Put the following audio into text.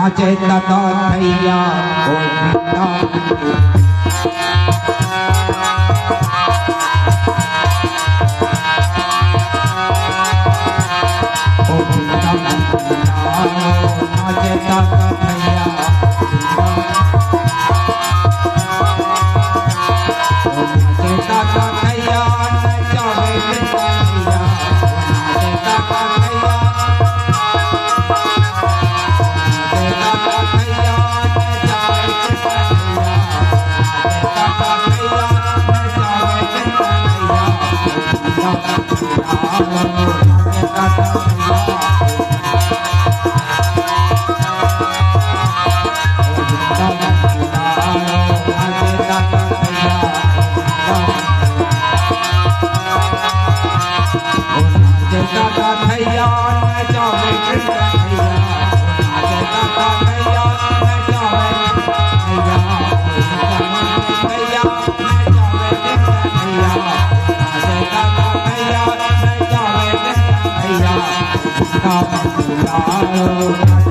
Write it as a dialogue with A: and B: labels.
A: नाचे तता थैया ओ वृंदावन। ओ वृंदावन नाचे तता थैया ओ नाचे तता थैया नचावे कृष्ण भैया ओ नाचे तता थैया नाचे तता थैया नचावे कृष्ण भैया नाचे तता थैया नचावे कृष्ण भैया नाचे तता थैया Oh,